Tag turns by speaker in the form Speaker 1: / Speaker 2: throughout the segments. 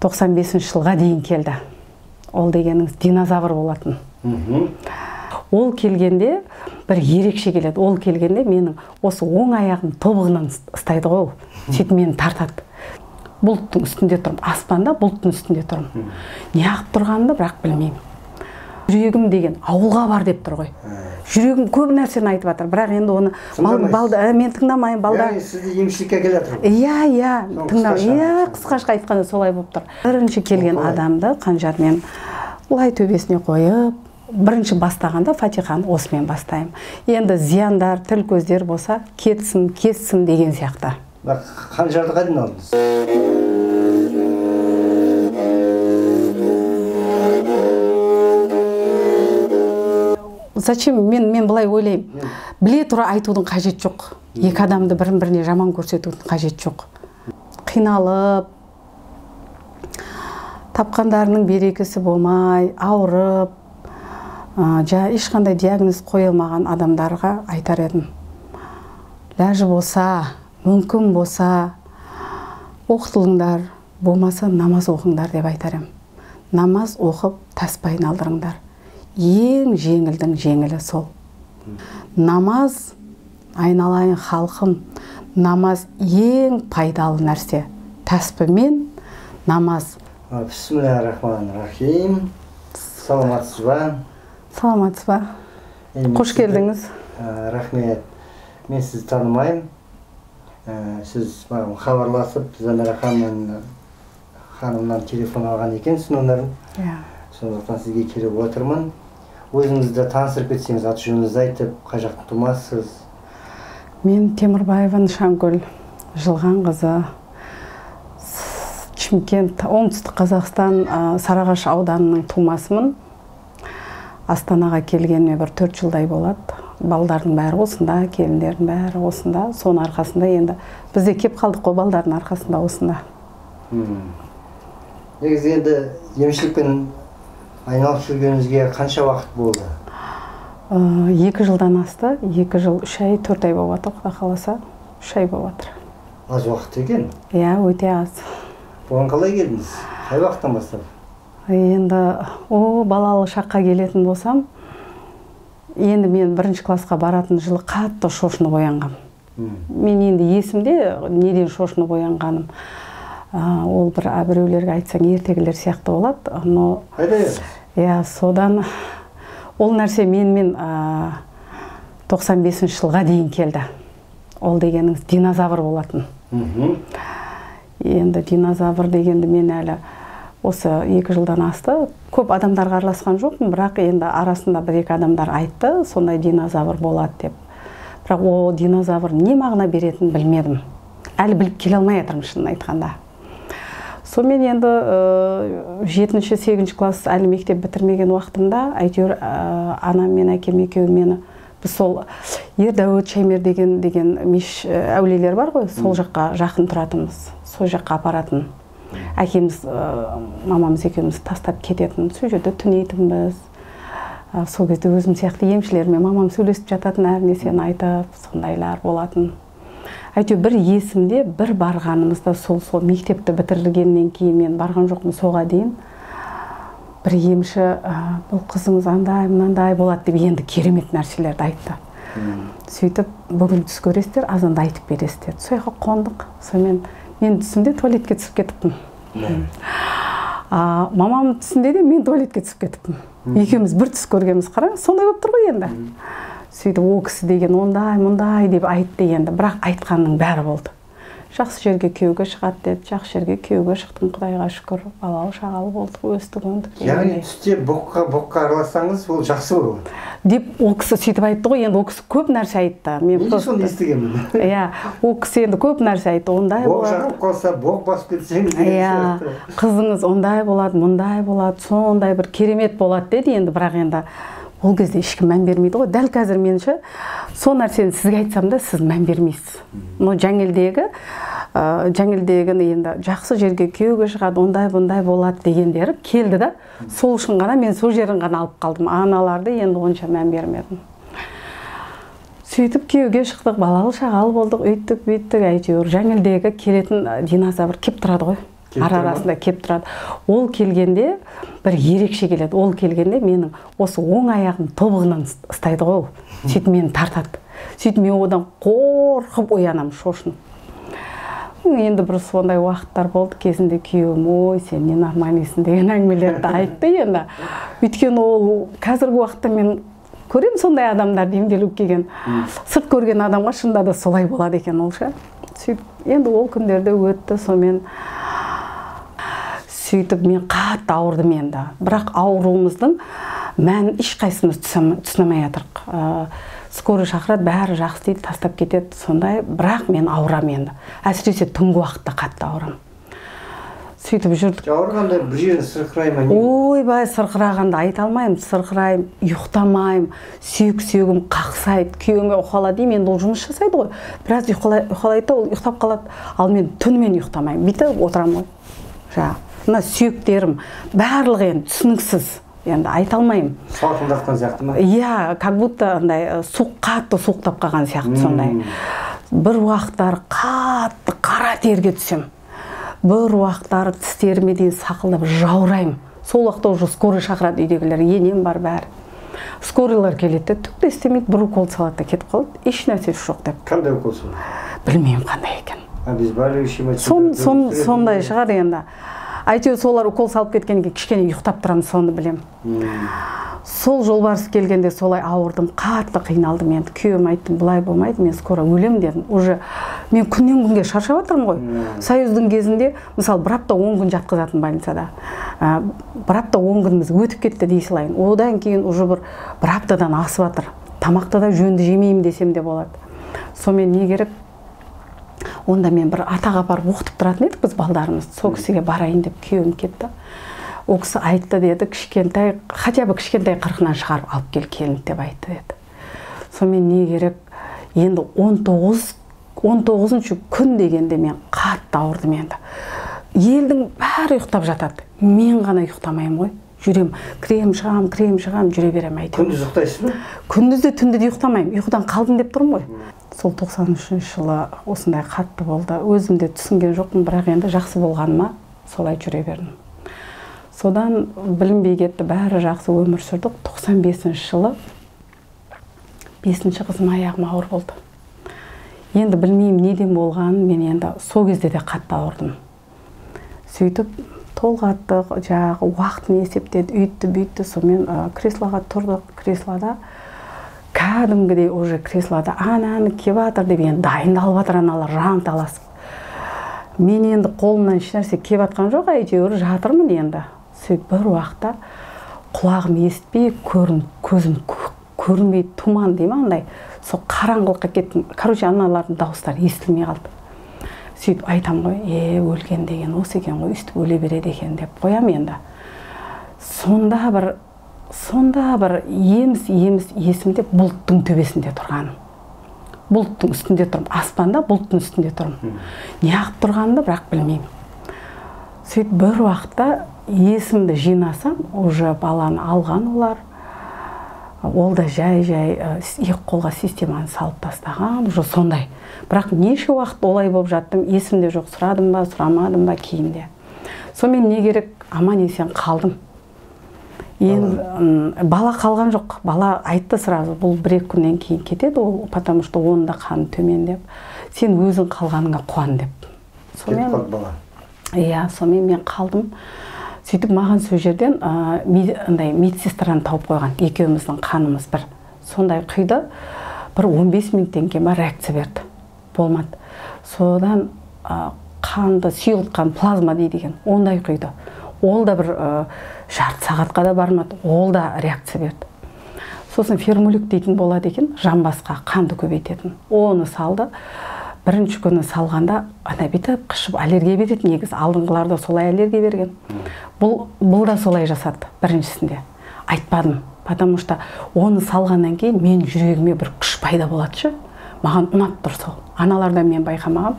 Speaker 1: 95 жылға дейін келді. Ол дегеніңіз динозавр болатын. Ол келгенде бір ерекше келеді. Ол келгенде менің осы оң аяғым тобығынан ұстайды ғой. Сөйтіп мені тартады. Бұлттың үстінде тұрмын. Аспанда бұлттың үстінде тұрмын. Неғып тұрғанымды бірақ білмеймін. Жүрегім деген ауылға бар деп тұр ғой. Жүрегім көп нәрсені айтып жатыр, бірақ енді оны мен тыңдамаймын. Балдар
Speaker 2: сізді емшілікке келе жатыр.
Speaker 1: Иә, иә, тыңдау. Иә, қысқаша айтқанда солай болып тұр. Бірінші келген адамды қанжармен лай төбесіне қойып, бірінші бастағанда фатиханы осымен бастаймын. Енді зияндар, тіл көздер болса, кетсін, кессін деген сияқты.
Speaker 2: Қанжарды қайдан алдыңыз?
Speaker 1: Зачем? Мен былай ойлаймын. Біле тұра айтудың қажеті жоқ. Екі адамды бірін-біріне жаман көрсетудің қажеті жоқ. Қиналып, тапқандарының берекесі болмай, ауырып, ешқандай диагноз қойылмаған адамдарға айтар едім. Ләжі болса, мүмкін болса, оқытылыңдар, болмаса намаз оқыңдар деп айтар едім. Намаз оқып, таспа айналдырыңдар. Ең жеңілдің жеңілі сол. Намаз, айналайын халқым, намаз ең пайдалы нәрсе. Тәспімен намаз.
Speaker 2: Бисмиллахиррахманиррахим. Саламатсыз ба?
Speaker 1: Саламатсыз ба? Қош келдіңіз.
Speaker 2: Рахмет. Мен сізді танымаймын. Сіз маған хабарласып, Замира ханымнан телефон алған екенсіз нөмірін. Сондықтан сізге келіп отырмын. Өзіңізді таныстырып кетсеңіз, аты жөніңізді айтып, қай жақтың тумасысыз?
Speaker 1: Мен Темірбаева Нышангүл, Жылған қызы, Шымкент, Оңтүстік Қазақстан, Сарыағаш ауданының тумасымын. Астанаға келгеніме бір 4 жылдай болады. Балдардың бәрі осында, келіндердің бәрі осында. Соның арқасында енді біз де кеп қалдық қой, балдардың арқасында осында.
Speaker 2: Негізі енді емшілікпен айналып жүргеніңізге қанша уақыт болды?
Speaker 1: 2 жылдан асты. 2 жыл 3 ай, 4 ай болып жатыр, Құдай қаласа 3 ай болып жатыр.
Speaker 2: Аз уақыт екен?
Speaker 1: Иә, өте аз.
Speaker 2: Бұған қалай келдіңіз? Қай уақыттан бастап?
Speaker 1: Енді балалы шаққа келетін болсам, енді мен 1-ші классқа баратын жылы қатты шошынып оянғам. Мен енді есімде неден шошынып оянғаным. Ол бір біреулерге айтсаң ертегілер сияқты болады, но иә, содан ол нәрсе менімен 95 жылға дейін келді. Ол дегеніңіз динозавр болатын. Енді динозавр дегенді мен әлі осы 2 жылдан асты. Көп адамдарға араласқан жоқпын, бірақ енді арасында бір-екі адамдар айтты, сондай динозавр болады деп. Бірақ ол динозавр не мағына беретінін білмедім. Әлі біліп келе алмай жатырмын, шынын айтқанда. Сонымен енді 7-8 класс әлі мектеп бітірмеген уақытымда, әйтеуір анам мен әкем екеуі мені біз сол Ердәуіт Шаймер деген меш әулиелер бар ғой, сол жаққа жақын тұратынбыз, сол жаққа апаратын. Әкеміз, мамамыз екеуміз тастап кететін, сол жерде түнейтінбіз. Сол кезде өзім сияқты емшілермен мамам сөйлесіп жататын, әр нәрсені айтып, сондайлар болатын. Әйтеуір бір есімде, бір барғанымызда сол мектепті бітіргеннен кейін мен барған жоқпын, соға дейін бір емші бұл қызыңыз андай мынандай болады деп енді керемет нәрселерді айтты. Сөйтіп бүгін түс көресіздер, азанда айтып бересіздер. Сол жаққа қондық. Сонымен мен түсімде туалетке түсіп кетіппін. Мамам түсінде де мен туалетке түсіп кетіппін. Екеуміз бір түс көргенбіз, қараңыз, сондай болып тұр ғой енді. Сөйтіп ол кісі деген ондай, мұндай деп айтты енді, бірақ айтқанның бәрі болды. Жақсы жерге күйеуге шығады деді, жақсы жерге күйеуге шықтым, Құдайға шүкір, балалы шағалы болдық, өстік, ондық.
Speaker 2: Яғни түсте боққа аралассаңыз, ол жақсы болады.
Speaker 1: Деп ол кісі сөйтіп айтты ғой, енді ол кісі көп нәрсе айтты.
Speaker 2: Мен соны естігенмін.
Speaker 1: Иә, ол кісі енді көп нәрсе айтты, ондай
Speaker 2: болады. Боқ жағып қалса, боқ басып кетсеңіз деген сияқты.
Speaker 1: Қызыңыз ондай болады, мұндай болады, сондай бір керемет болады деді енді, бірақ енді ол кезде ешкім мән бермейді ғой. Дәл қазір меніңше сол нәрсені сізге айтсам да сіз мән бермейсіз. Но жаңелдегі енді жақсы жерге күйеуге шығады, ондай бұндай болады дегендері келді да. Сол үшін ғана мен сол жерін ғана алып қалдым. Аналарды енді онша мән бермедім. Сөйтіп күйеуге шықтық, балалы шағалы болдық, өйттік, бүйттік, әйтеуір жаңелдегі келетін динозавр кеп тұрады ғой. Ара арасында кеп тұрады. Ол келгенде бір ерекше келеді. Ол келгенде менің осы оң аяғым тобығынан ұстайды ғой ол. Сөйтіп мені тартады. Сөйтіп мен одан қорқып оянамын, шошынып. Енді бір сондай уақыттар болды. Кезінде күйеуім, ой, сен ненормальныйсың деген әңгімелерді айтты енді. Өйткені ол қазіргі уақытта мен көремін сондай адамдарды емделіп келген. Сырт көрген адамға шынында да солай болады екен ол ше. Сөйтіп енді ол күндерде өтті, сонымен сөйтіп мен қатты ауырдым енді. Бірақ ауруымыздың мәнін ешқайсымыз түсіне алмай жатырық. Скорый шақырады, бәрі жақсы дейді, тастап кетеді сондай. Бірақ мен ауырам енді. Әсіресе түнгі уақытта қатты ауырам. Сөйтіп жүрдік.
Speaker 2: Ауырғанда бір жерін сырқырай ма?
Speaker 1: Ойбай, сырқырағанда айта алмаймын, сырқыраймын, ұйықтамаймын, сүйек-сүйегім қақсайды, күйеуіме ұйқала деймін, енді ол жұмыс жасайды ғой. Біраз ұйқалайды да, ол ұйықтап қалады. Ал мен түнімен ұйықтамаймын, бүйтіп отырамын ғой. Жаңағы мына сүйектерім барлығы енді түсініксіз. Енді айта алмаймын.
Speaker 2: Салқындатқан сияқты ма?
Speaker 1: Иә, как будто андай суық, қатты суықтап қалған сияқты сондай. Бір уақыттары қатты қара терге түсем. Бір уақыттары тістеріме дейін сақылдап жаураймын. Сол уақытта уже скорый шақырады үйдегілер, енем бар бәрі. Скорыйлар келеді де, түк те істемейді, бір укол салады да кетіп қалады, еш нәрсесі жоқ деп.
Speaker 2: Қандай укол салады?
Speaker 1: Білмеймін қандай екен.
Speaker 2: Обезболивающий ма?
Speaker 1: Сондай шығар енді. Әйтеуір солар укол салып кеткеннен кейін кішкене ұйықтап тұрамын, соны білем. Сол жолбарыс келгенде солай ауырдым, қатты қиналдым енді. Күйеуім айттым, былай болмайды, мен скоро өлем дедім. Уже мен күннен күнге шаршап жатырмын ғой. Союздың кезінде, мысалы, бір апта 10 күн жатқызатын больницада. Бір апта 10 күніміз өтіп кетті дей салайын. Одан кейін уже бір аптадан асып жатыр. Тамақты да жөнді жемеймін десем де болады. Сонымен не керек? Онда мен бір атаға барып оқытып тұратын едік біз балдарымызды. Сол кісіге барайын деп күйеуім кетті. Ол кісі айтты деді, кішкентай, хотя бы кішкентай қырқынан шығарып алып кел келін деп айтты деді. Сонымен не керек? Енді 19-шы күн дегенде мен қатты ауырдым енді. Елдің бәрі ұйықтап жатады. Мен ғана ұйықтамаймын ғой. Жүрем, кірем, шығам, кірем, шығам, жүре берем әйтеуір.
Speaker 2: Күндіз ұйықтайсыз ба?
Speaker 1: Күндіз де түнде де ұйықтамаймын. Ұйқыдан қалдым деп тұрмын ғой. Сол 93 жылы осындай қатты болды. Өзім де түсінген жоқпын, бірақ енді жақсы болғаныма солай жүре бердім. Содан білінбей кетті, бәрі жақсы өмір сүрдік. 95 жылы 5-ші қызым аяғым ауыр болды. Енді білмеймін неден болғанын, мен енді сол кезде де қатты ауырдым. Сөйтіп толғаттық, жаңағы уақытын есептеді, үйтті, бүйтті, сонымен креслоға тұрдық. Креслода кәдімгідей уже креслода ананы кеп жатыр деп енді дайындалып жатыр аналар жанталасып. Мен енді қолымнан ешнәрсе кеп жатқан жоқ, әйтеуір жатырмын енді. Сөйтіп бір уақытта құлағым естпей, көзім көрінбей, тұман дей ма андай, сол қараңғылыққа кеттім. Короче, аналардың дауыстары естілмей қалды. Сөйтіп айтам ғой, өлген деген осы екен ғой, өстіп өле береді екен деп қоям енді. Сонда бір еміс есімде бұлттың төбесінде тұрғаным. Бұлттың үстінде тұрмын, аспанда бұлттың үстінде тұрмын. Неғып тұрғанымды бірақ білмеймін. Сөйтіп бір уақытта есімді жинасам, уже баланы алған олар. Ол да жай-жай екі қолға системаны салып тастаған, уже сондай. Бірақ неше уақыт олай болып жаттым, есімде жоқ, сұрадым ба, сұрамадым ба кейінде. Сонымен не керек, аман есен қалдым. Енді бала қалған жоқ, бала айтты сразу, бұл бір-екі күннен кейін кетеді ол, потому что оның да қаны төмен деп. Сен өзің қалғаныңа қуан деп.
Speaker 2: Кетіп қалды бала.
Speaker 1: Иә, сонымен мен қалдым. Сөйтіп маған сол жерден андай медсестраны тауып қойған, екеуміздің қанымыз бір. Сондай құйды, бір 15 минуттен кейін реакция берді. Болмады. Содан қанды сұйылтқан плазма дейді екен, ондай құйды. Ол да бір жарты сағатқа да бармады, ол да реакция берді. Сосын фермулик дейтін болады екен, жамбасқа қанды көбейтетін. Оны салды. Бірінші күні салғанда ана бүйтіп қышып аллергия береді негізі, алдыңғыларда солай аллергия берген. Бұл да солай жасады біріншісінде. Айтпадым, потому что оны салғаннан кейін мен жүрегіме бір күш пайда болады ше. Маған ұнап тұр сол. Аналардан мен байқамағам.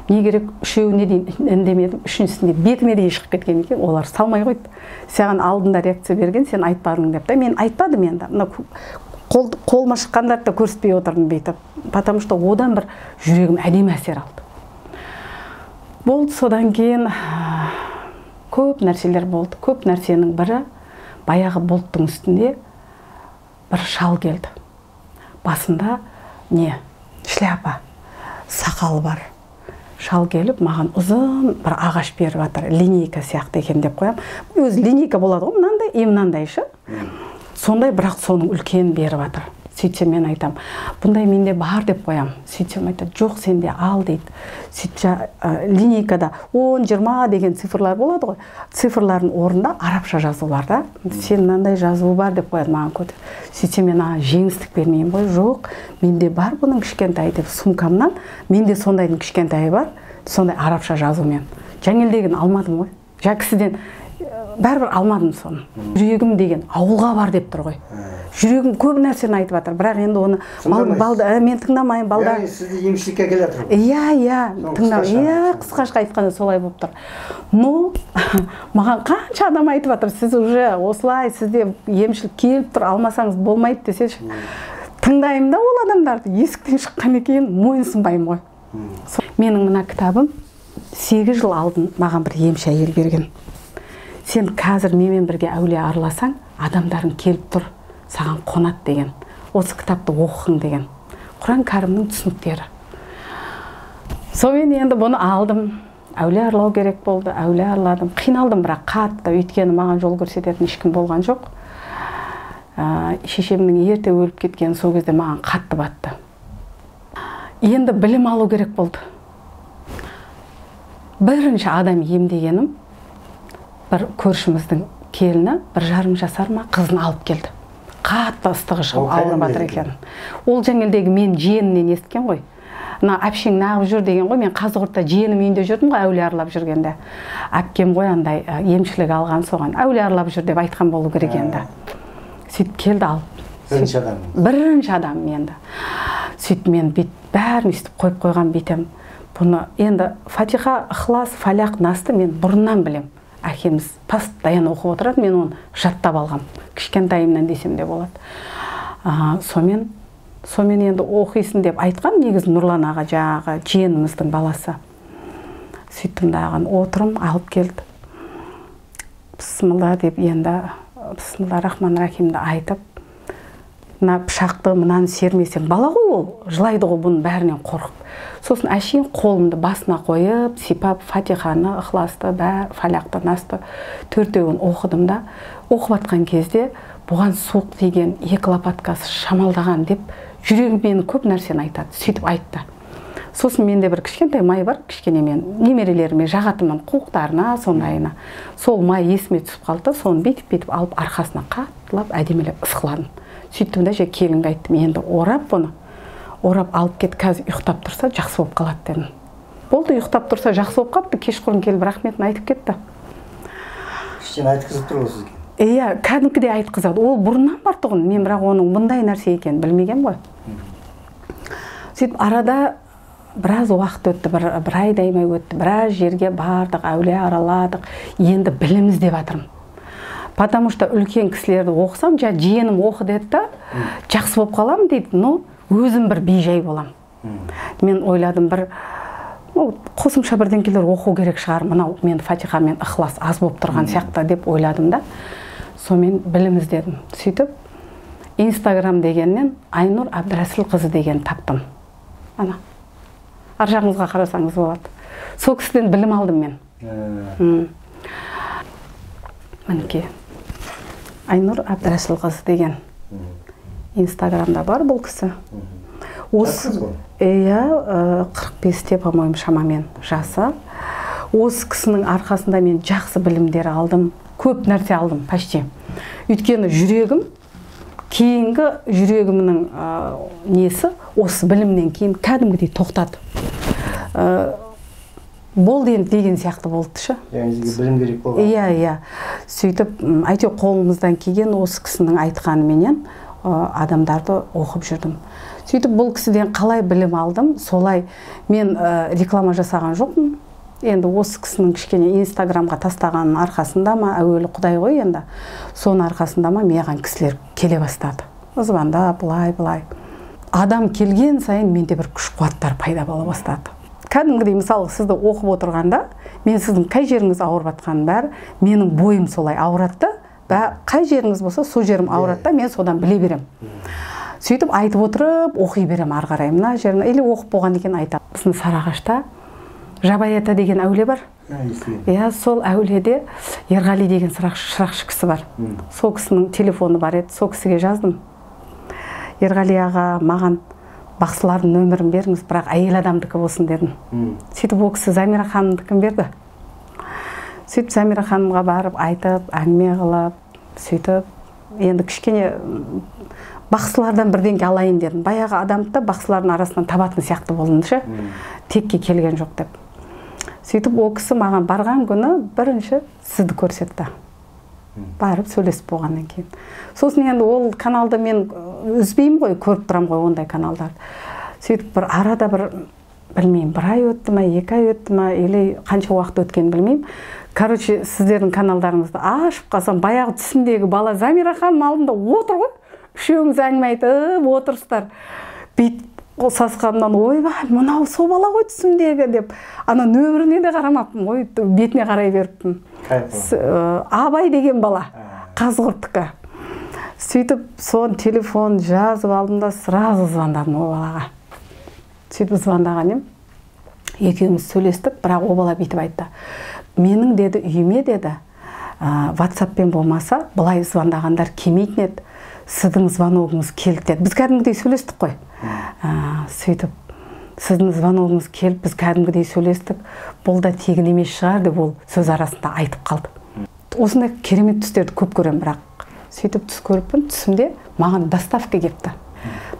Speaker 1: Не керек, үшеуіне дейін үндемедім, үшіншісінде бетіме дейін шығып кеткен екен, олар салмай қойды. Саған алдында реакция берген, сен айтпадың деп та. Мен айтпадым енді. Мына қолыма шыққандарды да көрсетпей отырдым бүйтіп. Потому что одан бір жүрегім әдемі әсер алды. Болды, содан кейін Көп нәрселер болды. Көп нәрсенің бірі, баяғы бұлттың үстінде бір шал келді. Басында не, шляпа, сақалы бар. Шал келіп, маған ұзын бір ағаш беріп жатыр, линейка сияқты екен деп қоям. Өзі линейка болады ғой, мынандай, и мынандай шы. Сондай, бірақ соның үлкен беріп жатыр. Сөйтсем мен айтам, бұндай менде бар деп қоям. Сөйтсем айтады, жоқ, сенде ал дейді. Сөйтсе линейкада 10, 20 деген цифрлар болады ғой. Цифрлардың орнында арабша жазулар да. Сен мынандай жазуы бар деп қояды маған көтеріп. Сөйтсем мен жеңістік бермеймін ғой. Жоқ, менде бар бұның кішкентайы деп сумкамнан, менде сондайдың кішкентайы бар, сондай арабша жазумен. Жаңелдегін алмадым ғой. Жаңа кісіден бәрібір алмадым соны. Жүрегім деген ауылға бар деп тұр ғой. Жүрегім көп нәрсені айтып жатыр, бірақ енді оны мен тыңдамаймын. Балда.
Speaker 2: Яғни сізді емшілікке әкеле жатыр ғой.
Speaker 1: Иә, иә, тыңдау. Иә, қысқаша айтқанда солай болып тұр. Но маған қанша адам айтып жатыр, сіз уже осылай, сізде емшілік келіп тұр, алмасаңыз болмайды десеші. Тыңдаймын да ол адамдарды, есіктен шыққаннан кейін мойынсынбаймын ғой. Менің мына кітабым 8 жыл алдын маған бір емші әйел берген. Сен қазір менімен бірге әулие араласаң, адамдарың келіп тұр, саған қонады деген. Осы кітапты оқығың деген. Құран Кәрімнің түсініктері. Сонымен енді бұны алдым. Әулие аралау керек болды, әулие араладым. Қиналдым бірақ қатты, өйткені маған жол көрсететін ешкім болған жоқ. Шешемнің ерте өліп кеткені сол кезде маған қатты батты. Енді білім алу керек болды. Бірінші адам емдегенім, бір көршіміздің келіні 1,5 жасар ма қызын алып келді. Қатты ыстығы шығып ауырып жатыр екен. Ол жаңелдегі мен жиенімнен естіген ғой. Мына әпшең нағып жүр деген ғой. Мен Қазығұртта жиенім үйінде жүрдім ғой, әулие аралап жүргенде. Әпкем ғой андай емшілік алған, соған әулие аралап жүр деп айтқан болу керек енді. Сөйтіп келді алып.
Speaker 2: Бірінші адам.
Speaker 1: Бірінші адам енді. Сөйтіп мен бәрін өйстіп қойып қойған бүйтем. Бұны енді Фатиха, Ықылас, Фалақ, Насты мен бұрыннан білем. Әкеміз постоянно оқып отырады, мен оны жаттап алғам. Кішкентайымнан десем де болады. Сонымен енді оқисың деп айтқан негізі Нұрлан аға, жаңағы жиеніміздің баласы. Сөйттім дағы отырым, алып келді. Бісміллә деп енді Бісміллә рахман рахимді айтып, мына пышақты мынаны сермесем, бала ғой ол, жылайды ғой бұның бәрінен қорқып. Сосын әшейін қолымды басына қойып, сипап, Фатиханы, Ықыласты, Фаляқты, Насты төртеуін оқыдым да, оқып атқан кезде бұған суық тиген, екі лопаткасы шамалдаған деп жүрегім мені көп нәрсені айтады, сөйтіп айтты. Сосын менде бір кішкентай май бар, кішкене мен немерелеріме жағатынмын, қуықтарына, сондайына. Сол май есіме түсіп қалды, соны бүйтіп-бүйтіп алып арқасына қаттылап әдемілеп ысқыладым. Сөйттім де келінге айттым, енді орап бұны, орап алып кет, қазір ұйықтап тұрса жақсы болып қалады дедім. Болды, ұйықтап тұрса жақсы болып қалыпты, кешқұрым келіп рахметін айтып кетті.
Speaker 2: Іштен айтқызып тұр ғой сізге?
Speaker 1: Иә, кәдімгідей айтқызады. Ол бұрыннан бар тұғын, мен бірақ оның бұндай нәрсе екенін білмеген ғой. Сөйтіп арада біраз уақыт өтті, бір айдай ма өтті, біраз жерге бардық, әулие араладық, енді білім іздеп жатырмын. Потому что үлкен кісілерді оқысам, жа жиенім оқы деді да, жақсы болып қаламын дейді, но өзім бір бейжай болам. Мен ойладым, бір қосымша бірдеңкелер оқу керек шығар, мынау мен Фатиха мен Ықылас аз болып тұрған сияқты деп ойладым да. Сонымен білім іздедім. Сөйтіп Инстаграм дегеннен Айнұр Әбдірәсіл қызы деген таптым. Ана ар жағыңызға қарасаңыз болады. Сол кісіден білім алдым мен. Мінекей Айнұр Әбдірәсіл қызы деген Инстаграмда бар бұл кісі. Осы иә, 45-те, по-моему, шамамен жасы. Осы кісінің арқасында мен жақсы білімдер алдым, көп нәрсе алдым почти. Өйткені жүрегім, кейінгі жүрегімнің несі осы білімнен кейін кәдімгідей тоқтады. Болды енді деген сияқты болды шы.
Speaker 2: Яғни сізге білім керек болған.
Speaker 1: Иә, иә. Сөйтіп, әйтеуір қолымыздан келген осы кісінің айтқаныменен адамдарды оқып жүрдім. Сөйтіп бұл кісіден қалай білім алдым, солай мен реклама жасаған жоқпын. Енді осы кісінің кішкене Инстаграмға тастағанның арқасында ма, әуелі Құдай ғой енді, соның арқасында ма маған кісілер келе бастады. Звондап, былай-былай. Адам келген сайын менде бір күш қуаттар пайда бола бастады. Кәдімгідей, мысалы, сізді оқып отырғанда, мен сіздің қай жеріңіз ауырып жатқанын бәрі, менің бойым солай ауырады да, қай жеріңіз болса, сол жерім ауырады да, мен содан біле берем. Сөйтіп айтып отырып, оқи берем ары қарай. Мына жерін, или оқып болған екен айтамын. Біздің Сарыағашта Жабай ата деген әулие бар. Иә, сол әулиеде Ерғали деген шырақшы кісі бар. Сол кісінің телефоны бар еді, сол кісіге жаздым. Ерғали аға, маған бақсылардың нөмірін беріңіз, бірақ әйел адамдікі болсын дедім. Сөйтіп ол кісі Замира ханымдікін берді. Сөйтіп Замира ханымға барып айтып, әңгіме қылып, сөйтіп енді кішкене бақсылардан бірдеңке алайын дедім. Баяғы адамды да бақсылардың арасынан табатын сияқты болдым ше. Текке келген жоқ деп. Сөйтіп ол кісі маған барған күні бірінші сізді көрсетті. Барып сөйлесіп болғаннан кейін. Сосын енді ол каналды мен үзбеймін ғой, көріп тұрамын ғой ондай каналдарды. Сөйтіп бір арада бір, білмеймін, бір ай өтті ма, 2 ай өтті ма, или қанша уақыт өткенін білмеймін. Короче, сіздердің каналдарыңызды ашып қалсам, баяғы түсімдегі бала Замира ханым алдында отыр ғой. Үшеуіңіз әңгіме айтып отырсыздар. Бүйтіп сасқанымнан, ойбай, мынау сол бала ғой түсімдегі деп. Ана нөміріне де қарамаппын ғой, бетіне қарай беріппін. Абай деген бала, Қазығұрттікі. Сөйтіп соны телефон жазып алдым да сразу звондадым ол балаға. Сөйтіп звондаған ем, екеуміз сөйлестік, бірақ ол бала бүйтіп айтты. Менің деді үйіме деді, WhatsApp-пен болмаса, былай звондағандар келмейтін еді. Сіздің звоногыңыз келді деді. Біз кәдімгідей сөйлестік қой. Сөйтіп сіздің звоногыңыз келіп, біз кәдімгідей сөйлестік. Бұл да тегін емес шығар деп ол сөз арасында айтып қалды. Осындай керемет түстерді көп көремін бірақ. Сөйтіп түс көріппін, түсімде маған доставка келіпті.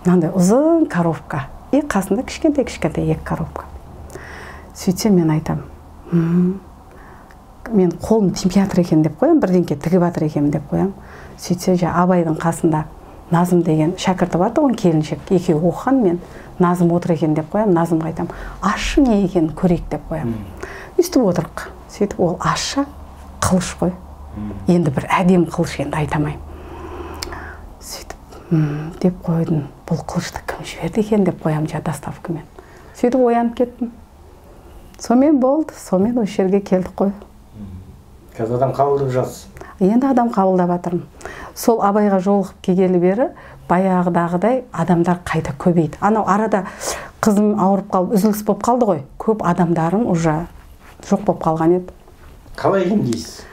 Speaker 1: Мынандай ұзын коробка. И қасында кішкентай-кішкентай 2 коробка. Сөйтсем мен айтам, мен қолым тимей жатыр екен деп қоям, бірдеңке тігіп жатыр екен деп қоям. Сөйтсе, Абайдың қасында Назым деген шәкірті бар тұғын, келіншек, екеуі оқыған, мен Назым отыр екен деп қоям, Назымға айтам, ашшы не екенін көрейік деп қоям. Өстіп отырық. Сөйтіп ол ашша қылыш қой. Енді бір әдемі қылыш, енді айтамаймын. Сөйтіп деп қойдым, бұл қылышты кім жіберді екен деп қоям доставкамен. Сөйтіп оянып кеттім. Сонымен болды, сонымен осы жерге келдік қой.
Speaker 2: Қазір адам қабылдап жатсыз.
Speaker 1: Енді адам қабылдап жатырмын. Сол Абайға жолығып келгелі бері баяғыдағыдай адамдар қайта көбейді. Анау арада қызым ауырып қалып, үзіліс болып қалды ғой. Көп адамдарым уже жоқ болып қалған еді.
Speaker 2: Қалай емдейсіз?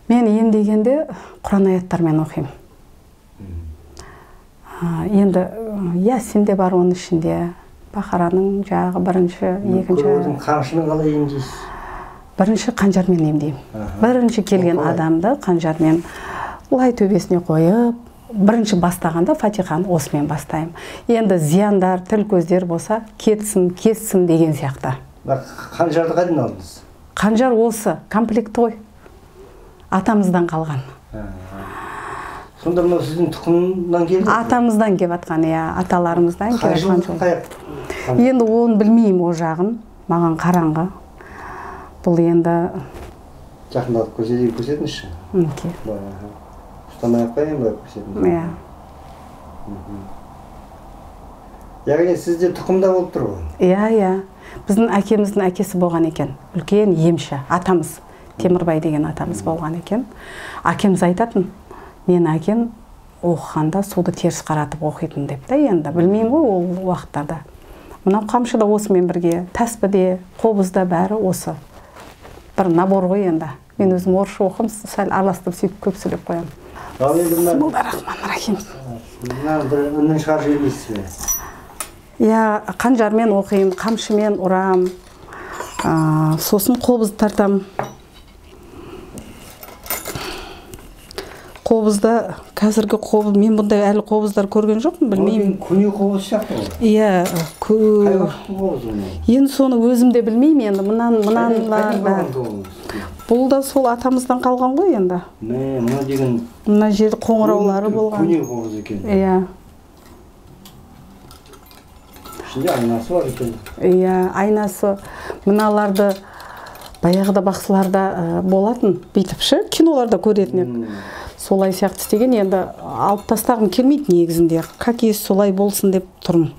Speaker 1: Мен емдегенде Құран аяттармен оқимын. Енді Ясин де бар оның ішінде. Бақараның жағы бірінші, екінші.
Speaker 2: Қамшыны қалай емдейсіз?
Speaker 1: Бірінші қанжармен емдеймін. Бірінші келген адамды қанжармен лай төбесіне қойып, бірінші бастағанда фатиқаны осымен бастаймын. Енді зияндар, тіл көздер болса, кетсін, кессін деген сияқты.
Speaker 2: Қанжарды қайдан алдыңыз?
Speaker 1: Қанжар осы, комплект ғой. Атамыздан қалған.
Speaker 2: Сонда мынау сіздің тұқымнан келді?
Speaker 1: Атамыздан келіп атқан, иә, аталарымыздан келіп атқан. Енді оны білмеймін о жағын, маған қараңғы. Бұл енді
Speaker 2: жақындатып көрсетіңізші.
Speaker 1: Мінекей.
Speaker 2: Ұстамай ақ қояйын, былай көрсетіңіз.
Speaker 1: Иә.
Speaker 2: Яғни сізде тұқымда болып тұр ғой?
Speaker 1: Иә, иә. Біздің әкеміздің әкесі болған екен. Үлкен емші, атамыз. Темірбай деген атамыз болған екен. Әкеміз айтатын, мен әкем оқығанда суды теріс қаратып оқитын деп та енді. Білмеймін ғой ол уақыттарда. Мынау қамшы да осымен бірге, тәспі де, қобыз да бәрі осы. Бір набор ғой енді. Мен өзім орысша оқимын, сәл араластырып сөйтіп көп сөйлеп қоямын. Бисмиллахиррахманиррахим.
Speaker 2: Мына бір үнін шығарып жібермейсіз бе?
Speaker 1: Иә, қанжармен оқимын, қамшымен ұрам, сосын қобыз тартам. Қобызда қазіргі қобыз, мен бұндай әлі қобыздар көрген жоқпын, білмеймін.
Speaker 2: Көне қобыз сияқты ғой.
Speaker 1: Иә, енді соны өзім де білмеймін енді, мынаның бәрі. Бұл да сол атамыздан қалған ғой енді.
Speaker 2: Мына деген
Speaker 1: мына жерде қоңыраулары болған.
Speaker 2: Көне қобыз екен.
Speaker 1: Иә.
Speaker 2: Ішінде айнасы бар екен.
Speaker 1: Иә, айнасы. Мыналарды баяғыда бақсыларда болатын, бүйтіп ше, киноларда көретін едік. Солай сияқты істеген, енді алып тастағым келмейді негізінде. Как есть солай болсын деп тұрмын.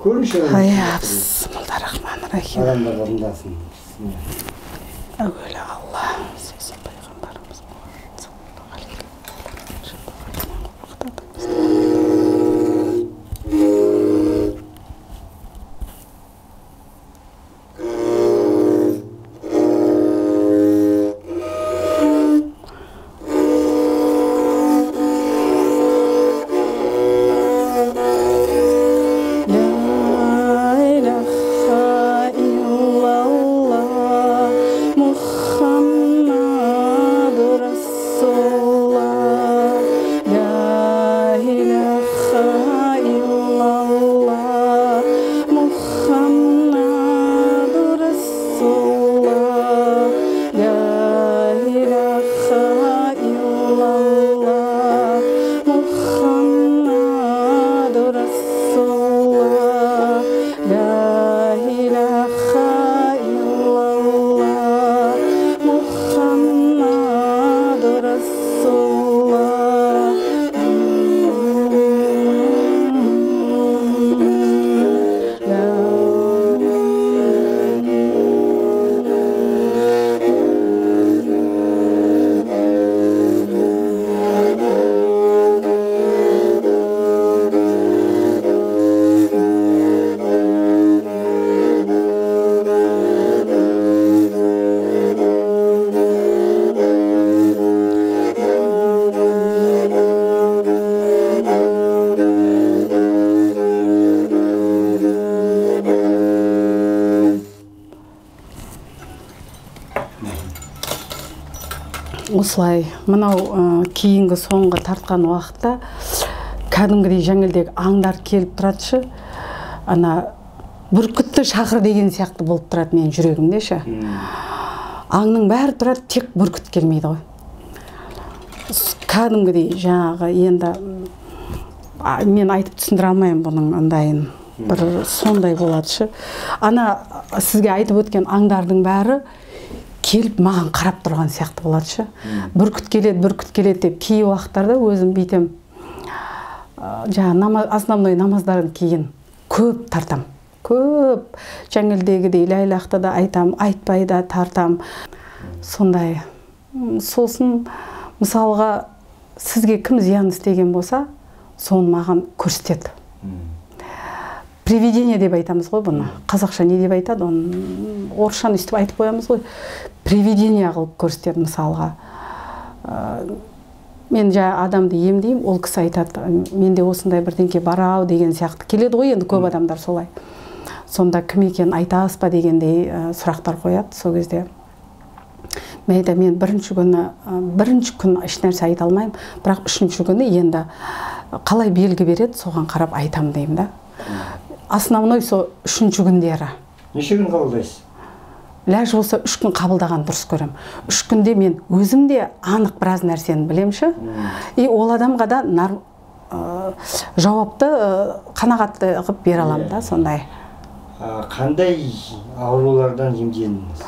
Speaker 2: Көріңізші.
Speaker 1: Иә, бисмиллахиррахманиррахим.
Speaker 2: Адамдар тыңдасын.
Speaker 1: Әуелі Алла, сосын пайғамбарымыз Мұхаммед саллаллаху алейхи уассалам. Осылай мынау кейінгі соңғы тартқан уақытта кәдімгідей жаңылдегі аңдар келіп тұратшы, ана бүркітті шақыр деген сияқты болып тұрады менің жүрегімде ше. Аңның бәрі тұрады, тек бүркіт келмейді ғой. Кәдімгідей жаңағы енді мен айтып түсіндіре алмаймын бұның андайын. Бір сондай болады ше. Ана сізге айтып өткен аңдардың бәрі келіп маған қарап тұрған сияқты болады ше. Бүркіт келеді, бүркіт келеді деп кей уақыттарда өзім бүйтем, жаңа основной намаздарын кейін көп тартам. Көп жаңылдегідей ләйлақты да айтам, айтпай да тартам. Сондай. Сосын мысалға сізге кім зиян істеген болса, соны маған көрсетеді. Привидение деп айтамыз ғой бұны. Қазақша не деп айтады, оны орысшаны өстіп айтып қоямыз ғой. Привидение қылып көрсетеді мысалға. Мен жа адамды емдеймін, ол кісі айтады, менде осындай бірдеңке бар ау деген сияқты. Келеді ғой енді көп адамдар солай. Сонда кім екенін айтасыз ба дегендей сұрақтар қояды. Сол кезде мен айтамын, мен бірінші күн ешнәрсе айта алмаймын, бірақ үшінші күні енді қалай белгі береді, соған қарап айтамын деймін да. Основной сол үшінші күндері.
Speaker 2: Неше күн қабылдайсыз?
Speaker 1: Ләж болса 3 күн қабылдаған дұрыс көрем. 3 күнде мен өзім де анық біраз нәрсені білемші. И ол адамға да жауапты қанағатты қылып бере аламын да сондай.
Speaker 2: Қандай аурулардан емдендіңіз?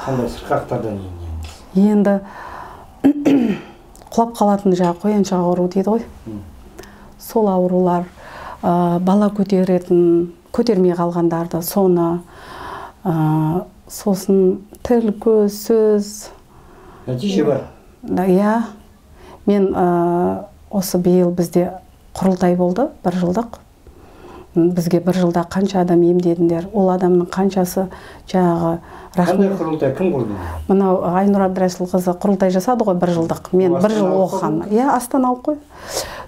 Speaker 2: Қандай сырқаттардан емдендіңіз?
Speaker 1: Енді құлап қалатын жаңа қояншақ ауру дейді ғой. Сол аурулар, бала көтеретін, көтермей қалғандарды, соны, сосын тіл, көз, сөз.
Speaker 2: Нәтиже бар?
Speaker 1: Иә. Мен осы биыл бізде құрылтай болды, бір жылдық. Бізге бір жылда қанша адам емдедіңдер, ол адамның қаншасы жаңағы
Speaker 2: рахмет. Қандай құрылтай, кім құрды?
Speaker 1: Мынау Айнұр Әбдірәсілқызы құрылтай жасады ғой бір жылдық. Мен бір жыл оқыған. Иә, астаналық қой.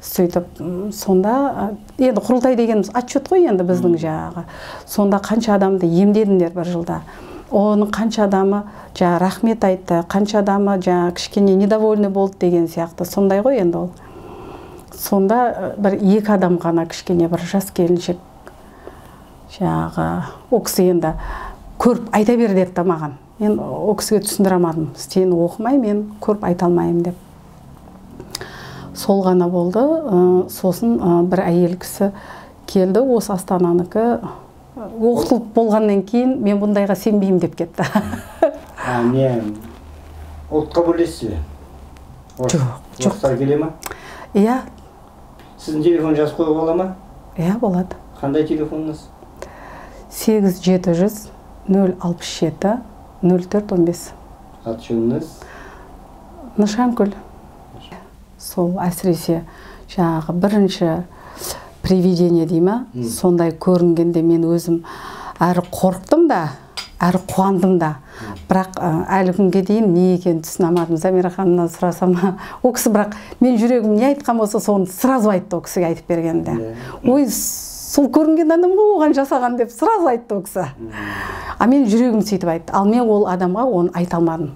Speaker 1: Сөйтіп, сонда енді құрылтай дегеніміз отчет қой енді біздің жаңағы. Сонда қанша адамды емдедіңдер бір жылда. Оның қанша адамы жаңа рахмет айтты, қанша адамы жаңа кішкене недовольны болды деген сияқты. Сондай ғой енді ол. Сонда бір екі адам ғана кішкене бір жас келіншек жаңағы ол кісі енді көріп айта бер деді да маған. Мен ол кісіге түсіндіре алмадым. Сені оқымай, мен көріп айта алмаймын деп. Сол ғана болды. Сосын бір әйел кісі келді, осы Астананыкі. Оқытылып болғаннан кейін мен бұндайға сенбеймін деп кетті.
Speaker 2: Не, ұлтқа бөлесіз бе?
Speaker 1: Жоқ, жоқ.
Speaker 2: Орыстар келе ме?
Speaker 1: Иә.
Speaker 2: Сіздің телефон жазып қоюға бола ма?
Speaker 1: Иә, болады.
Speaker 2: Қандай телефоныңыз?
Speaker 1: 8 700 067 04 15.
Speaker 2: Аты жөніңіз?
Speaker 1: Нышанкүл. Сол әсіресе жаңағы бірінші привидение дей ма, сондай көрінгенде мен өзім әрі қорықтым да, әрі қуандым да. Бірақ әлі күнге дейін не екенін түсіне алмадым. Замира ханымнан сұрасам, ол кісі бірақ мен жүрегім не айтқан болса соны сразу айтты, ол кісіге айтып бергенде. Ой, сол көрінген адам ғой оған жасаған деп сразу айтты ол кісі. А мен жүрегім сөйтіп айтты. Ал мен ол адамға оны айта алмадым.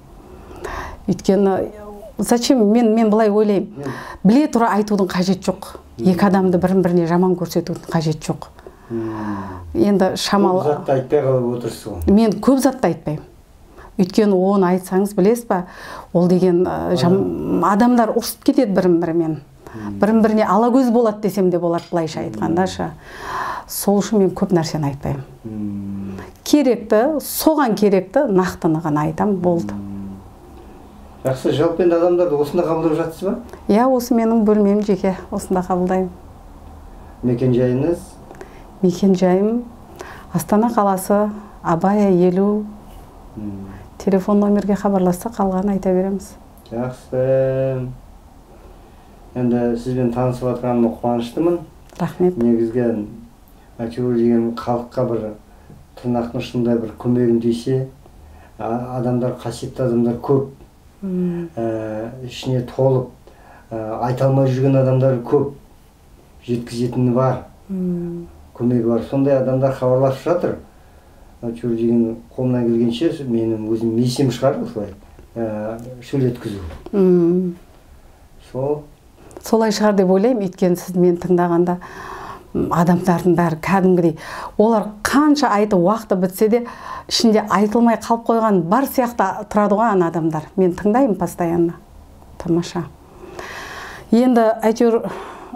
Speaker 1: Өйткені зачем, мен былай ойлаймын. Біле тұра айтудың қажеті жоқ. Екі адамды бірін-біріне жаман көрсетудің қажеті жоқ. Енді шамалы... Көп
Speaker 2: затты айтпай қалып отырсыз ғой.
Speaker 1: Мен көп затты айтпаймын. Өйткені оны айтсаңыз, білесіз ба, ол деген адамдар ұрысып кетеді бірін-бірімен. Бірін-біріне алакөз болады десем де болады, былайша айтқандашы. Сол үшін мен көп нәрсені айтпаймын. Керекті, соған керекті нақтыны ғана айтам, болды.
Speaker 2: Жақсы, жалпы енді адамдарды осында қабылдап жатсыз ба?
Speaker 1: Иә, осы менің бөлмем жеке, осында қабылдаймын.
Speaker 2: Мекен жайыңыз?
Speaker 1: Мекен жайым Астана қаласы, Абая 50. Телефон номерге хабарласса, қалғанын айта береміз.
Speaker 2: Жақсы. Енді сізбен танысып жатқаныма қуаныштымын.
Speaker 1: Рахмет.
Speaker 2: Негізгі әйтеуір деген халыққа бір тырнақтың ұшындай бір көмегім тисе, адамдар, қасиетті адамдар көп. Ішіне толып, айта алмай жүрген адамдар көп, жеткізетіні бар, көмегі бар. Сондай адамдар хабарласып жатыр. Әйтеуір деген қолымнан келгенше менің өзім миссиям шығар осылай сөйлеткізу. Сол.
Speaker 1: Солай шығар деп ойлаймын, өйткені сіз мені тыңдағанда адамдардың бәрі кәдімгідей, олар қанша айтып уақыты бітсе де ішінде айтылмай қалып қойған бар сияқты тұрады ғой ана адамдар. Мен тыңдаймын постоянно. Тамаша. Енді әйтеуір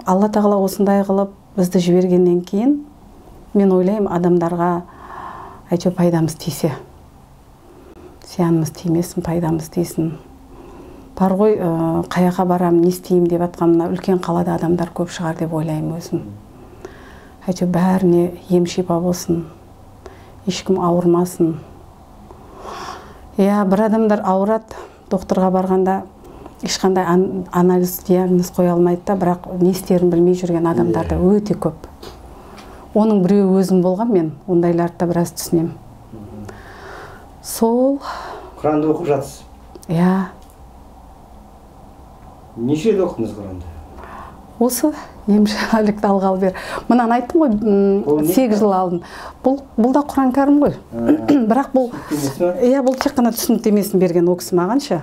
Speaker 1: Алла тағала осындай қылып бізді жібергеннен кейін мен ойлаймын, адамдарға әйтеуір пайдамыз тисе, зиянымыз тимесін, пайдамыз тисін. Бар ғой, қаяққа барам, не істеймін деп атқан мына үлкен қалада адамдар көп шығар деп ойлаймын өзім. Әйтеуір бәріне ем шипа болсын, ешкім ауырмасын. Иә, бір адамдар ауырады, докторға барғанда ешқандай анализ, диагноз қоя алмайды да, бірақ не істерін білмей жүрген адамдар да өте көп. Оның біреуі өзім болған, мен ондайларды да біраз түсінемін. Сол.
Speaker 2: Құранды оқып жатсыз?
Speaker 1: Иә.
Speaker 2: Неше рет оқыдыңыз Құранды?
Speaker 1: Осы емші әлікті алғалы бері. Мынаны айттым ғой, 8 жыл алдын. Бұл да Құран кәрім ғой. Бірақ бұл, иә, бұл тек қана түсініктемесін берген ол кісі маған ше.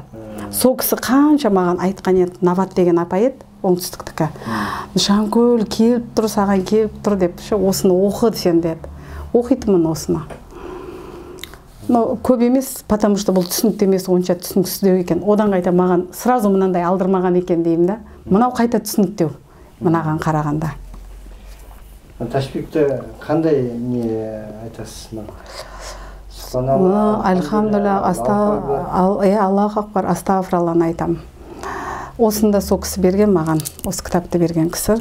Speaker 1: Сол кісі қанша маған айтқан еді, Нават деген апай еді, оңтүстіктікі. Нышанкүл, келіп тұр, саған келіп тұр деп, ше, осыны оқы сен деді. Оқитынмын осыны. Но көп емес, потому что бұл түсініктемесі онша түсініксіздеу екен. Одан қайта маған сразу мынандай алдырмаған екен деймін да. Мынау қайта түсініктеу, мынаған қарағанда.
Speaker 2: Ташбекті қандай не айтасыз?
Speaker 1: Альхамдулилла, Аллаху акбар, астағфиралланы айтамын. Осында сол кісі берген маған, осы кітапты берген кісі.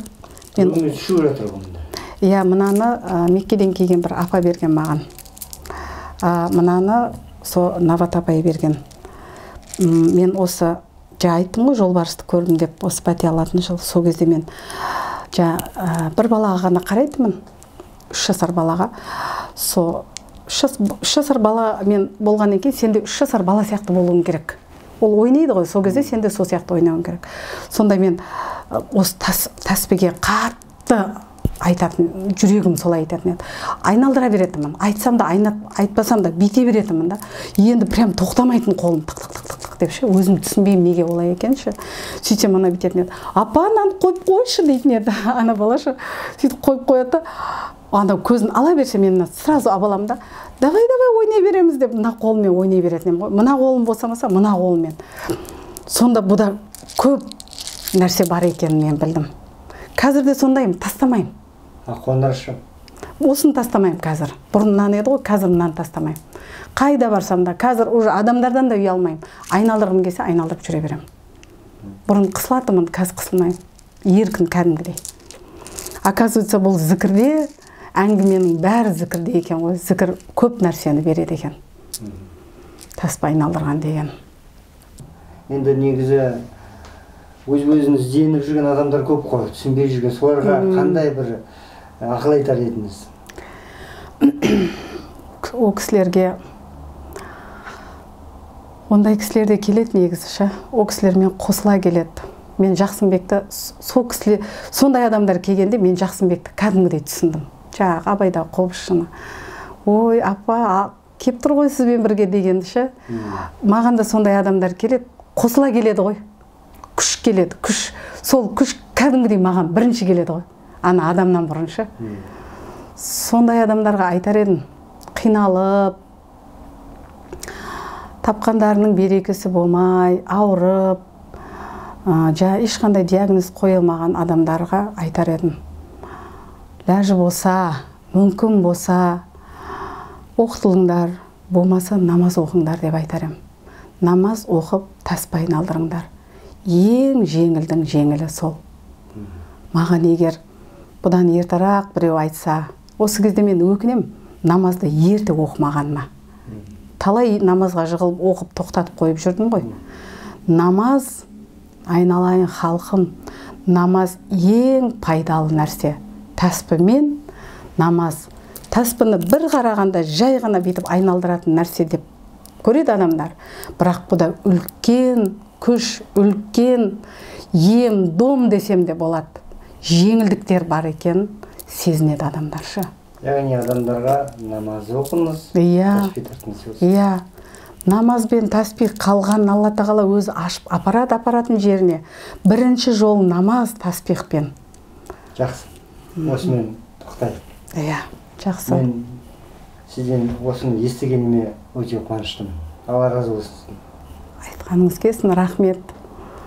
Speaker 1: Иә, мынаны Меккеден келген бір апа берген маған. Мынаны со Нават апай берген. Мен осы жа айттым ғой, жолбарысты көрдім деп, осы пәтия алатын жыл. Сол кезде мен жа бір балаға ғана қарайтынмын, 3 жасар балаға. Со 3 жасар бала мен болғаннан кейін сен де 3 жасар бала сияқты болуың керек. Ол ойнайды ғой, сол кезде сен де сол сияқты ойнауың керек. Сонда мен осы тәспіге қатты айтатын, жүрегім солай айтатын еді. Айналдыра беретінмін, айтсам да, айтпасам да бүйте беретінмін да. Енді прям тоқтамайтын қолым тық тық тық тық тық деп ше, өзім түсінбеймін неге олай екен ше. Сөйтсем ана бүйтетін еді. Апа, ананы қойып қойшы дейтін еді. Ана бала ше, сөйтіп қойып қояды да, ана көзін ала берсе мен мына сразу абаламын да, давай давай ойнай береміз деп мына қолыммен ойнай беретін едім ғой. Мына қолым босамаса мына қолыммен. Сонда бұда көп нәрсе бар екенін мен білдім. Қазір де сондаймын, тастамаймын.
Speaker 2: Қоңыршы.
Speaker 1: Осыны тастамаймын қазір. Бұрын мынаны еді ғой, қазір мынаны тастамаймын. Қайда барсам да, қазір уже адамдардан да ұялмаймын. Айналдырғым келсе, айналдырып жүре беремін. Бұрын қысылатынмын, қазір қысылмаймын. Еркін кәдімгідей. Оказывается, бұл зікірде, әңгіменің бәрі зікірде екен ғой. Зікір көп нәрсені береді екен. Таспа айналдырған деген.
Speaker 2: Енді негізі өз-өзін ізденіп жүрген адамдар көп қой, түсінбей жүрген. Соларға қандай бір ақыл айтар едіңіз?
Speaker 1: О кісілерге, ондай кісілер де келеді негізі ше. О кісілермен қосыла келеді. Мен Жақсымбекті, сол кісілер, сондай адамдар келгенде мен Жақсымбекті кәдімгідей түсіндім. Жаңағы Абайда қобызшыны. Ой, апа, кеп тұр ғой сізбен бірге дегенді ше. Маған да сондай адамдар келеді, қосыла келеді ғой. Күш келеді, күш. Сол күш кәдімгідей маған бірінші келеді ғой. Ана адамнан бұрын ше. Сондай адамдарға айтар едім, қиналып, тапқандарының берекесі болмай, ауырып, ешқандай диагноз қойылмаған адамдарға айтар едім. Ләжі болса, мүмкін болса, оқытылыңдар, болмаса намаз оқыңдар деп айтар едім. Намаз оқып, таспа айналдырыңдар. Ең жеңілдің жеңілі сол. Маған егер бұдан ертерек біреу айтса, осы кезде мен өкінем, намазды ерте оқымағаныма. Талай намазға жығылып оқып тоқтатып қойып жүрдім ғой. Намаз, айналайын халқым, намаз ең пайдалы нәрсе. Тәспімен намаз. Тәспіні бір қарағанда жай ғана бүйтіп айналдыратын нәрсе деп көреді адамдар. Бірақ бұда үлкен күш, үлкен ем дом десем де болады. Жеңілдіктер бар екен, сезінеді адамдаршы.
Speaker 2: Яғни адамдарға намаз оқыңыз, тәспи тартыңыз.
Speaker 1: Иә, намаз бен тәспи қалған Алла Тағала өзі ашып апарады, апаратын жеріне. Бірінші жол намаз тәспихпен.
Speaker 2: Жақсы, осымен тоқтайық.
Speaker 1: Иә, жақсы.
Speaker 2: Мен сізден осыны естігеніме өте қуаныштымын. Алла разы болсын.
Speaker 1: Айтқаныңыз келсін, рахмет.